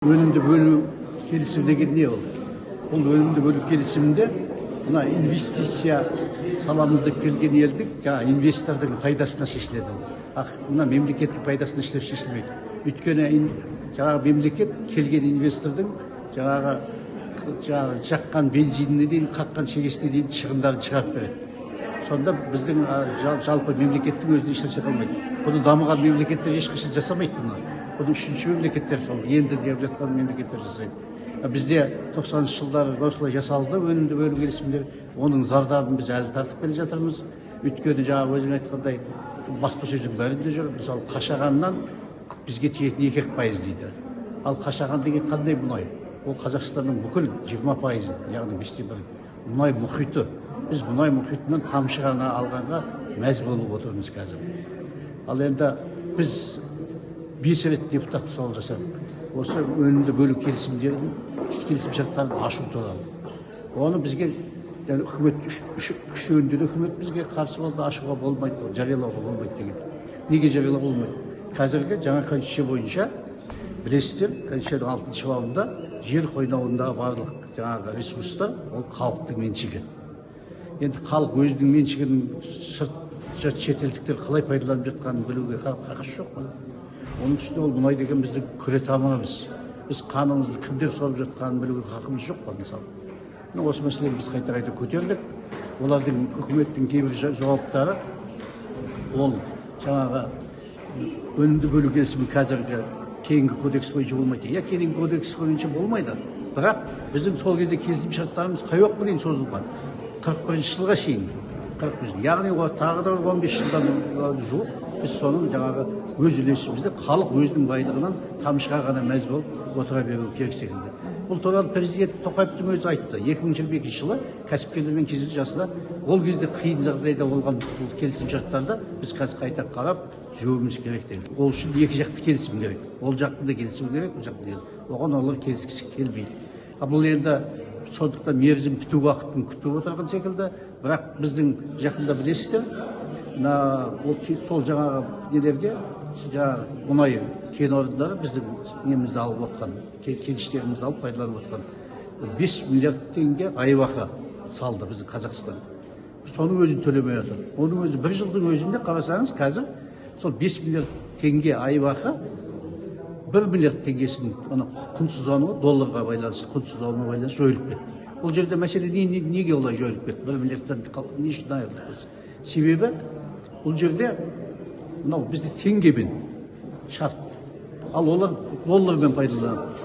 Өнімді бөлу келісімі деген не ол? Бұл өнімді бөлу келісімінде мына инвестиция саламыз деп келген елдің, жаңағы инвестордың пайдасына шешіледі ол. Мына мемлекеттің пайдасына шешілмейді. Өйткені жаңағы мемлекет келген инвестордың жаңағы жаққан бензиніне дейін, қаққан шегесіне дейін шығындарын шығарып береді. Сонда біздің жалпы мемлекеттің өзіне ешнәрсе қалмайды. Бұны дамыған мемлекеттер ешқашан жасамайды бұны. Бұны үшінші мемлекеттер, сол енді деп жатқан мемлекеттер жасайды. Бізде 90-шы жылдары осылай жасалды өнімді бөлу келісімдері, оның зардабын біз әлі тартып келе жатырмыз. Өйткені жаңа өзің айтқандай баспасөздің бәрінде жүр. Мысалы, Қашағаннан бізге тиетін 2% дейді. Ал Қашаған деген қандай мұнай? Ол Қазақстанның бүкіл 20%, яғни 1/5 мұнай мұхиты. Біз мұнай мұхитынан тамшы ғана алғанға мәз болып отырмыз қазір. Ал енді біз 5 рет депутаттық сауал жасадық. Осы өнімді бөлу келісімдерін, келісім шарттарын ашу туралы. Оны бізге, яғни үкімет үшеуінде де үкімет бізге қарсы болды, ашуға болмайды, жариялауға болмайды деген. Неге жариялауға болмайды? Қазіргі жаңа конституция бойынша білесіздер, конституцияның 6-шы бабында жер қойнауындағы барлық жаңағы ресурстар ол халықтың меншігі. Енді халық өзінің меншігін сырт шетелдіктер қалай пайдаланып жатқанын білуге хақысы жоқ қой. Оның үстіне ол мұнай деген біздің күре тамырымыз. Біз қанымызды кімдер сорып жатқанын білуге хақымыз жоқ қой, мысалы. Міне осы мәселені біз қайта-қайта көтердік. Олардың үкіметтің кейбір жауаптары ол жаңағы өнімді бөлу келісімі қазіргі кейінгі кодекс бойынша болмайды. Иә, кейінгі кодекс бойынша болмайды. Бірақ біздің сол кезде келісім шарттарымыз қай уақытқа дейін созылған? 41 жылға шейін. 41 жыл. Яғни ол тағы да 15 жылдан жуық біз соның жаңағы өз үлесімізді халық өзінің байлығынан тамшыға ғана мәз болып отыра беру керек секілді. Бұл туралы президент Тоқаевтың өзі айтты. 2022 жылы кәсіпкерлермен кездесу жасады. Ол кезде қиын жағдайда болған бұл келісім шарттарды біз қазір қайта қарап түзеуіміз керек деген. Ол үшін екі жақты келісім керек. Ол жақтың да келісімі керек, бұл жақтың да. Оған олар келіскісі келмейді. Ал бұл енді сондықтан мерзім біту уақытын күтіп отырған секілді. Бірақ біздің жақында білесіздер, мына ол сол жаңағы нелерге, жаңағы мұнай кен орындары біздің немізді алып отқан, кеніштерімізді алып пайдаланып отқан 5 миллиард теңге айыбақы салды біздің Қазақстан. Соның өзін төлемей отыр. Оның өзі бір жылдың өзінде қарасаңыз қазір сол 5 миллиард теңге айыбақы 1 миллиард теңгесінің ана құнсыздануы, долларға байланысты құнсыздануына байланысты жойылып кетті. Бұл жерде мәселе неге олай жойылып кетті? 1 миллиардтан не үшін айырылдық біз? Себебі бұл жерде мынау бізде теңгемен шарт, ал олар доллармен пайдаланады.